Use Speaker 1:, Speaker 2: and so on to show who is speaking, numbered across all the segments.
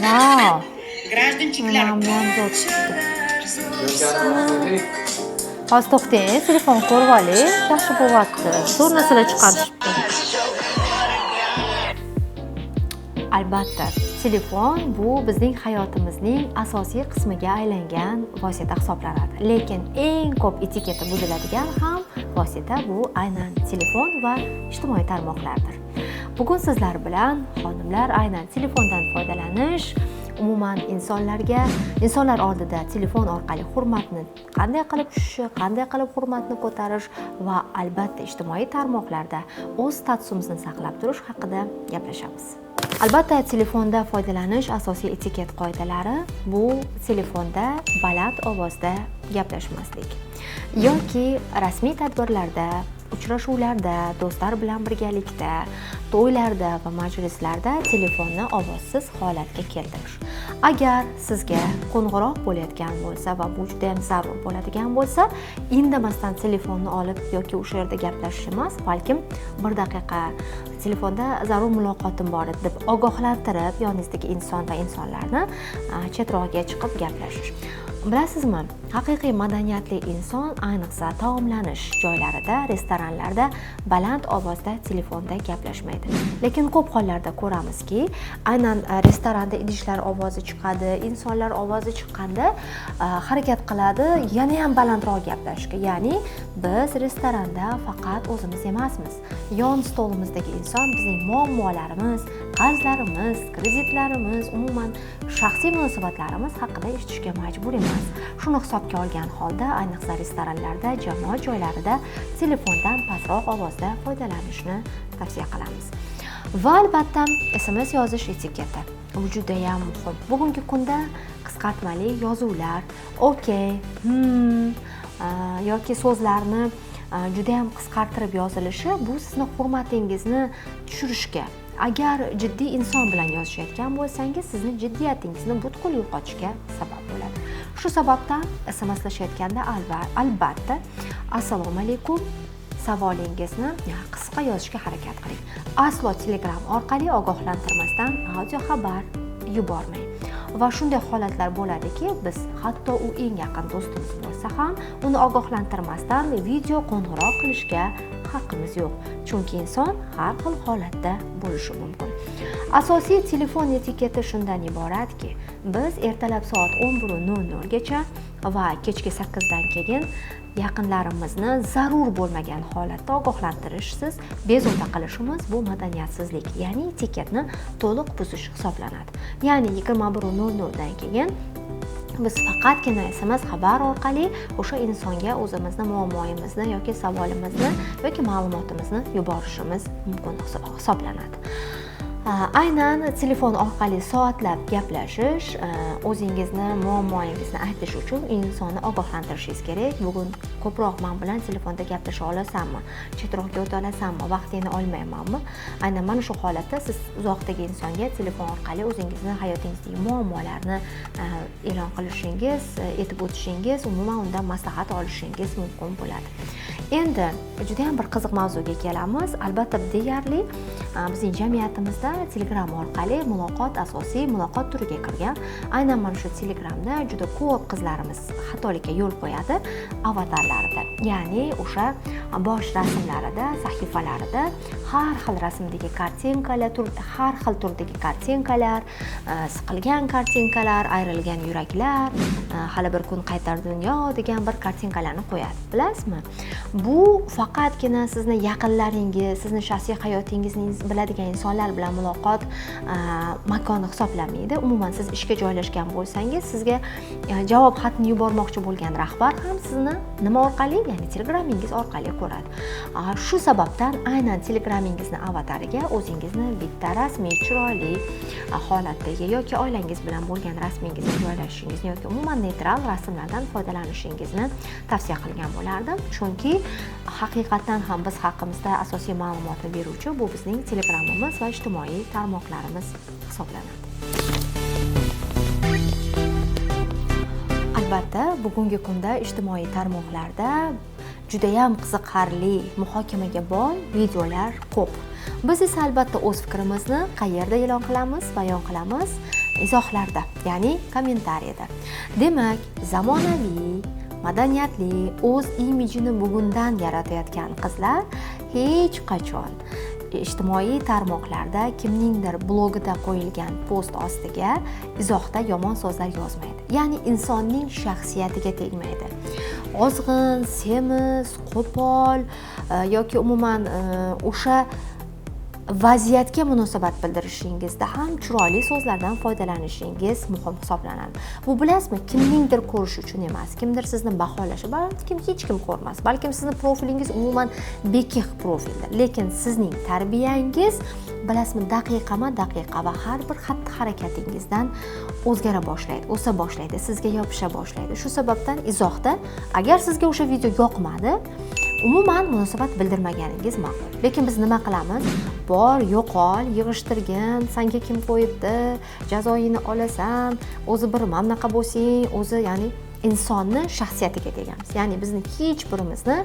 Speaker 1: Vau!
Speaker 2: Гражданчик lar.
Speaker 1: Mana bu ham zo'r chiqibdi. Hozir to'xtang, telefon ko'rib oling. Yaxshi bo'lyapti. Zo'r narsalar chiqarishibdi. Albatta, telefon bu bizning hayotimizning asosiy qismiga aylangan vosita hisoblanadi. Lekin eng ko'p etiketi buziladigan ham vosita bu aynan telefon va ijtimoiy tarmoqlardir. Bugun sizlar bilan xonimlar aynan telefondan foydalanish, umuman insonlar oldida telefon orqali hurmatni qanday qilib tushishi, qanday qilib hurmatni ko'tarish va albatta ijtimoiy tarmoqlarda o'z statusimizni saqlab turish haqida gaplashamiz. Albatta, telefonda foydalanish asosiy etiket qoidalari bu telefonda baland ovozda gaplashmaslik yoki rasmiy tadbirlarda, uchrashuvlarda, do'stlar bilan birgalikda, to'ylarda va majlislarda telefonni ovozsiz holatga keltirish. Agar sizga qo'ng'iroq bo'layotgan bo'lsa va bu juda ham zarur bo'ladigan bo'lsa, indamasdan telefonni olib yoki o'sha yerda gaplashish emas, balkim bir daqiqa telefonda zarur muloqotim bor edi deb ogohlantirib, yoningizdagi inson va insonlarni chetroqga chiqib gaplashish. Bilasizmi, haqiqiy madaniyatli inson ayniqsa taomlanish joylarida, restoranlarda baland ovozda telefonda gaplashmaydi. Lekin ko'p hollarda ko'ramizki, aynan restoranda idishlar ovozi chiqadi, insonlar ovozi chiqqanda harakat qiladi yana ham balandroq gaplashishga. Ya'ni biz restoranda faqat o'zimiz emasmiz. Yon stolimizdagi inson bizning muammolarimiz, qarzlarimiz, kreditlarimiz, umuman shaxsiy munosabatlarimiz haqida eshitishga majbur emas. Shuni hisobga olgan holda, ayniqsa restoranlarda, jamoat joylarida telefondan pastroq ovozda foydalanishni tavsiya qilamiz. Va albatta SMS yozish etiketi. Bu juda ham muhim. Bugungi kunda qisqartmali yozuvlar, okey, yoki so'zlarni juda ham qisqartirib yozilishi bu sizni hurmatingizni tushirishga, agar jiddiy inson bilan yozishayotgan bo'lsangiz, sizni jiddiyatingizni butkul yo'qotishga sabab bo'ladi. Shu sababdan SMSlashayotganda albatta assalomu alaykum savolingizni qisqa yozishga harakat qiling. Aslo Telegram orqali ogohlantirmasdan audio xabar yubormang. Va shunday holatlar bo'ladiki, biz hatto u eng yaqin do'stimiz bo'lsa ham uni ogohlantirmasdan video qo'ng'iroq qilishga haqqimiz yo'q. Chunki inson har xil holatda bo'lishi mumkin. Asosiy telefon etiketi shundan iboratki, biz ertalab soat o'n bir nol nolgacha va kechki sakkizdan keyin yaqinlarimizni zarur bo'lmagan holatda ogohlantirishsiz bezovta qilishimiz bu madaniyatsizlik, ya'ni etiketni to'liq buzish hisoblanadi. Ya'ni yigirma bir nol noldan keyin biz faqatgina SMS xabar orqali o'sha insonga o'zimizni muammoyimizni yoki savolimizni yoki ma'lumotimizni yuborishimiz mumkin hisoblanadi. Aynan telefon orqali soatlab gaplashish, o'zingizni muammoyingizni aytish uchun insonni ogohlantirishingiz kerak. Bugun ko'proq men bilan telefonda gaplasha olasanmi, chetroqga o'ta olasanmi, vaqtingni olmaymanmi? Aynan mana shu holatda siz uzoqdagi insonga telefon orqali o'zingizni hayotingizdagi muammolarni e'lon qilishingiz, aytib o'tishingiz, umuman undan maslahat olishingiz mumkin bo'ladi. Endi juda ham bir qiziq mavzuga kelamiz. Albatta, deyarli, bizning jamiyatimizda Telegram orqali muloqot asosiy muloqot turiga kirgan. Aynan mana shu Telegramda juda ko'p qizlarimiz xatolikka yo'l qo'yadi avatarlarida, ya'ni o'sha bosh rasmlarida, sahifalarida har xil rasmdagi kartinkalar, har xil turdagi kartinkalar, siqilgan kartinkalar, ayrilgan yuraklar, hali bir kun qaytar dunyo degan bir kartinkalarni qo'yadi. Bilasizmi? Bu faqatgina sizni yaqinlaringiz, sizni shaxsiy hayotingizni biladigan insonlar bilan muloqot makoni hisoblanmaydi. Umuman siz ishga joylashgan bo'lsangiz, sizga javob xatini yubormoqchi bo'lgan rahbar ham sizni nima orqali, ya'ni Telegramingiz orqali ko'radi. Shu sababdan aynan Telegramingizni avatariga o'zingizni bitta rasmiy, chiroyli holatdagi yoki oilangiz bilan bo'lgan rasmingizni joylashingizni yoki umuman neytral rasmlardan foydalanishingizni tavsiya qilgan bo'lardim. Chunki haqiqatdan ham biz haqimizda asosiy ma'lumotni beruvchi bu bizning Telegramimiz va ijtimoiy tarmoqlarimiz hisoblanadi. Albatta, bugungi kunda ijtimoiy tarmoqlarda judayam qiziqarli, muhokamaga boy videolar ko'p. Biz esa albatta o'z fikrimizni qayerda e'lon qilamiz, bayon qilamiz? Izohlarda, ya'ni kommentariyada. Demak, zamonaviy, madaniyatli, o'z imijini bugundan yaratayotgan qizlar hech qachon ijtimoiy tarmoqlarda kimningdir blogida qo'yilgan post ostiga izohda yomon so'zlar yozmaydi. Ya'ni insonning shaxsiyatiga tegmaydi. Ozg'in, semiz, qo'pol yoki umuman o'sha vaziyatga munosabat bildirishingizda ham chiroyli so'zlardan foydalanishingiz muhim hisoblanadi. Bu, bilasizmi, kimningdir ko'rishi uchun emas, kimdir sizni baholashi, balkim hech kim ko'rmas, balkim sizni profilingiz umuman bekik profildir, lekin sizning tarbiyangiz, bilasizmi, daqiqama daqiqa va har bir xatti harakatingizdan o'zgara boshlaydi, o'sa boshlaydi, sizga yopisha boshlaydi. Shu sababdan izohda agar sizga o'sha video yoqmadi, umuman munosabat bildirmaganingiz ma'qul. Lekin biz nima qilamiz? Bor, yo'qol, yig'ishtirgin, sanga kim qo'yibdi, jazoyingni olasan, o'zi bir mana bunaqa bo'lsang o'zi, ya'ni insonni shaxsiyatiga tegamiz. Ya'ni bizni hech birimizni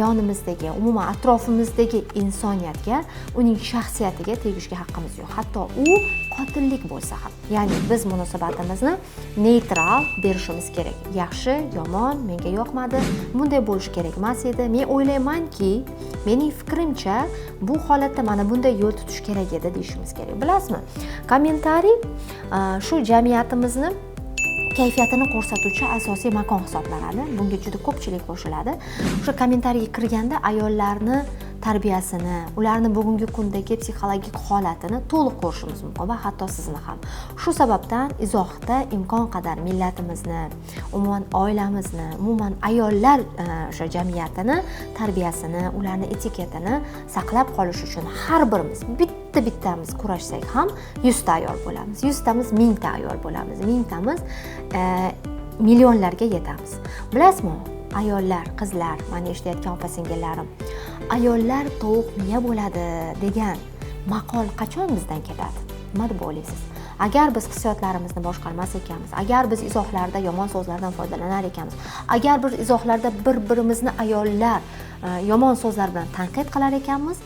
Speaker 1: yonimizdagi, umuman atrofimizdagi insoniyatga, uning shaxsiyatiga tegishga haqqimiz yo'q, hatto u qotillik bo'lsa ham. Ya'ni biz munosabatimizni neytral berishimiz kerak: yaxshi, yomon, menga yoqmadi, bunday bo'lishi kerak emas edi, men o'ylaymanki, mening fikrimcha, bu holatda mana bunday yo'l tutish kerak edi, deyishimiz kerak. Bilasizmi, kommentariy shu jamiyatimizni kayfiyatini ko'rsatuvchi asosiy makon hisoblanadi. Bunga juda ko'pchilik qo'shiladi. O'sha kommentariyga kirganda ayollarni tarbiyasini, ularni bugungi kundagi psixologik holatini to'liq ko'rishimiz mumkin va hatto sizni ham. Shu sababdan izohda imkon qadar millatimizni, umuman oilamizni, umuman ayollar o'sha jamiyatini tarbiyasini, ularni etiketini saqlab qolish uchun har birimiz bitta bittamiz kurashsak ham 100 ta ayol bo'lamiz, 100 tamiz 1000 ta ayol bo'lamiz, 1000 tamiz millionlarga yetamiz. Bilasizmi, ayollar, qizlar, mani eshitayotgan opa singillarim, ayollar tovuq miya bo'ladi degan maqol qachon bizdan ketadi, nima deb o'ylaysiz? Agar biz hissiyotlarimizni boshqarmas ekanmiz, agar biz izohlarda yomon so'zlardan foydalanar ekanmiz, agar biz izohlarda bir birimizni ayollar yomon so'zlar bilan tanqid qilar ekanmiz,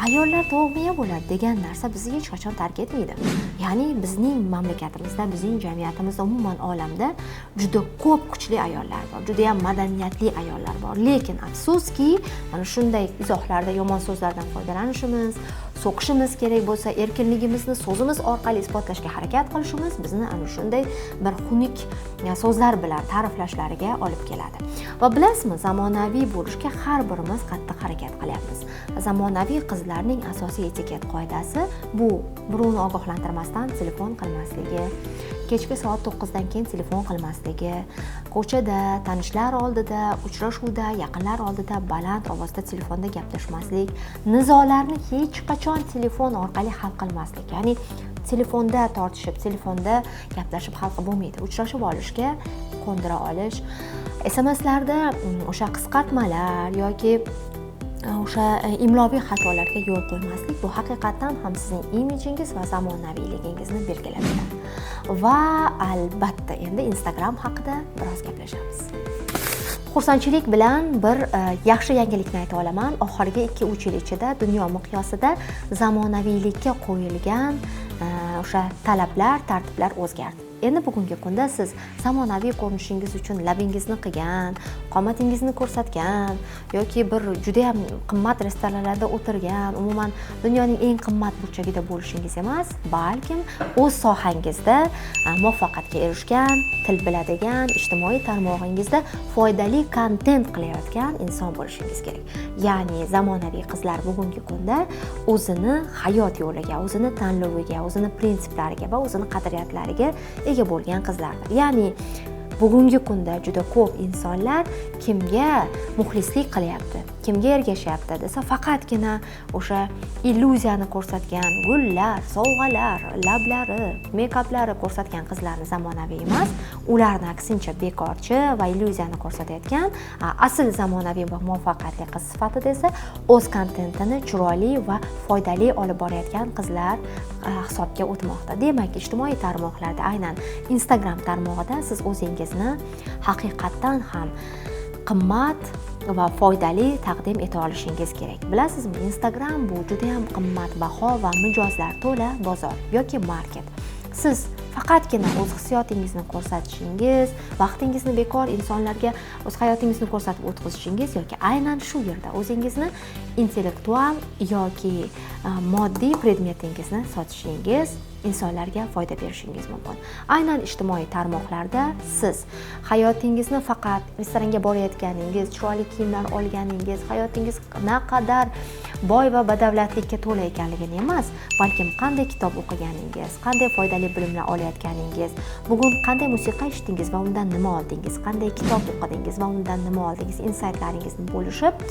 Speaker 1: ayollar tovuq miya bo'ladi degan narsa bizni hech qachon tark etmaydi. Ya'ni bizning mamlakatimizda, bizning jamiyatimizda, umuman olamda juda ko'p kuchli ayollar bor, judayam madaniyatli ayollar bor, lekin afsuski, mana shunday izohlarda yomon so'zlardan foydalanishimiz, so'kishimiz kerak bo'lsa, erkinligimizni so'zimiz orqali isbotlashga harakat qilishimiz bizni ana shunday bir xunuk so'zlar bilan ta'riflashlariga olib keladi. Va bilasizmi, zamonaviy bo'lishga har birimiz qattiq harakat qilyapmiz. Zamonaviy qizlarning asosiy etiket qoidasi bu birovni ogohlantirmasdan telefon qilmasligi, kechki soat 9 dan keyin telefon qilmasligi, ko'chada tanishlar oldida, uchrashuvda yaqinlar oldida baland ovozda telefonda gaplashmaslik, nizolarni hech qachon telefon orqali hal qilmaslik. Ya'ni telefonda tortishib, telefonda gaplashib hal qilib bo'lmaydi, uchrashib olishga ko'ndira olish, SMSlarda o'sha qisqartmalar yoki o'sha imloviy xatolarga yo'l qo'ymaslik, bu haqiqatdan ham sizning imijingiz va zamonaviyligingizni belgilab beradi. Va albatta endi Instagram haqida biroz gaplashamiz. Xursandchilik bilan bir yaxshi yangilikni ayta olaman: oxirgi 2-3 yil ichida dunyo miqyosida zamonaviylikka qo'yilgan o'sha talablar, tartiblar o'zgardi. Endi bugungi kunda siz zamonaviy ko'rinishingiz uchun labingizni qilgan, qomatingizni ko'rsatgan yoki bir judayam qimmat restoranlarda o'tirgan, umuman dunyoning eng qimmat burchagida bo'lishingiz emas, balkim o'z sohangizda muvaffaqiyatga erishgan, til biladigan, ijtimoiy tarmog'ingizda foydali kontent qilayotgan inson bo'lishingiz kerak. Ya'ni zamonaviy qizlar bugungi kunda o'zini hayot yo'liga, o'zini tanloviga, o'zini prinsiplariga va o'zini qadriyatlariga ega bo'lgan qizlardir. Ya'ni bugungi kunda juda ko'p insonlar kimga muxlislik qilyapti, kimga ergashyapti desa, faqatgina o'sha illyuziyani ko'rsatgan, gullar, sovg'alar, lablari, meykaplari ko'rsatgan qizlarni zamonaviy emas, ularni aksincha bekorchi va illyuziyani ko'rsatayotgan. Asl zamonaviy va muvaffaqiyatli qiz sifatida esa o'z kontentini chiroyli va foydali olib borayotgan qizlar hisobga o'tmoqda. Demak, ijtimoiy tarmoqlarda, aynan Instagram tarmog'ida siz o'zingizni haqiqatdan ham qimmat va foydali taqdim eta olishingiz kerak. Bilasizmi, Instagram bu judayam qimmatbaho va mijozlar to'la bozor yoki market. Siz Faqatgina o'z hissiyotingizni ko'rsatishingiz, vaqtingizni bekor insonlarga o'z hayotingizni ko'rsatib o'tkazishingiz yoki aynan shu yerda o'zingizni intellektual yoki moddiy predmetingizni sotishingiz, insonlarga foyda berishingiz mumkin. Aynan ijtimoiy tarmoqlarda siz hayotingizni faqat restoranga borayotganingiz, chiroyli kiyimlar olganingiz, hayotingiz naqadar boy va badavlatlikka to'la ekanligini emas, balkim qanday kitob o'qiganingiz, qanday foydali bilimlar olayotganingiz, bugun qanday musiqa eshitdingiz va undan nima oldingiz, qanday kitob o'qidingiz va undan nima oldingiz, insaytlaringizni bo'lishib,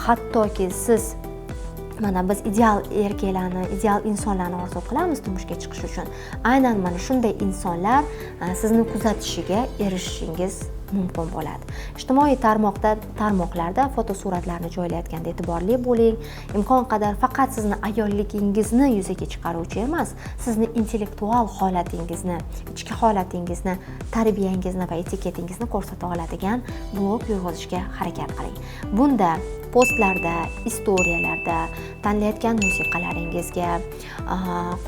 Speaker 1: hattoki siz mana biz ideal erkaklarni, ideal insonlarni orzu qilamiz turmushga chiqish uchun. Aynan mana shunday insonlar sizni kuzatishiga erishishingiz mumkin bo'ladi. Ijtimoiy tarmoqlarda fotosuratlarni joylayotganda e'tiborli bo'ling. Imkon qadar faqat sizni ayolligingizni yuzaga chiqaruvchi emas, sizni intellektual holatingizni, ichki holatingizni, tarbiyangizni va etiketingizni ko'rsata oladigan blog yurg'izishga harakat qiling. Bunda postlarda, istoriyalarda, tanlayotgan musiqalaringizga,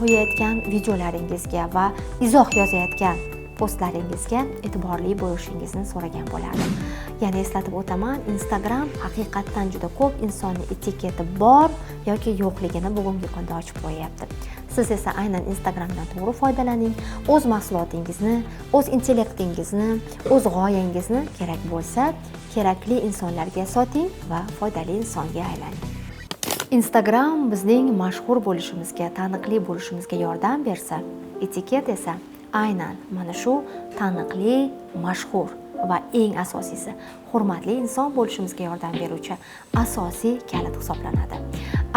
Speaker 1: qo'yayotgan videolaringizga va izoh yozayotgan postlaringizga e'tiborli bo'lishingizni so'ragan bo'lardim. Yana eslatib o'taman, Instagram haqiqatdan juda ko'p insonning etiketi bor yoki yo'qligini bugungi kunda ochib qo'yapti. Siz esa aynan Instagramdan to'g'ri foydalaning, o'z mahsulotingizni, o'z intellektingizni, o'z g'oyangizni kerak bo'lsa, kerakli insonlarga soting va foydali insonga aylaning. Instagram bizning mashhur bo'lishimizga, taniqli bo'lishimizga yordam bersa, etiket esa aynan mana shu taniqli, mashhur va eng asosiysi hurmatli inson bo'lishimizga yordam beruvchi asosiy kalit hisoblanadi.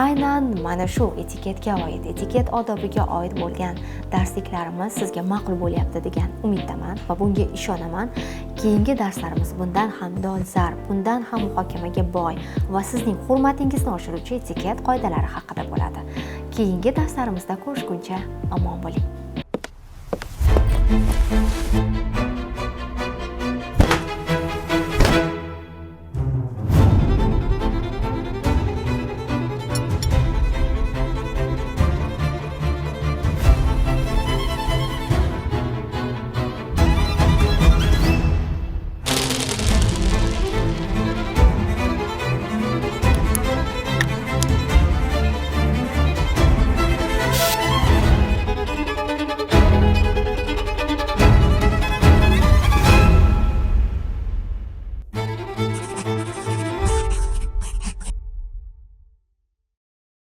Speaker 1: Aynan mana shu etiketga oid, etiket odobiga oid bo'lgan darsliklarimiz sizga ma'qul bo'lyapti degan umiddaman va bunga ishonaman. Keyingi darslarimiz bundan ham dolzarb, bundan ham muhokamaga boy va sizning hurmatingizni oshiruvchi etiket qoidalari haqida bo'ladi. Keyingi darslarimizda ko'rishguncha omon bo'ling.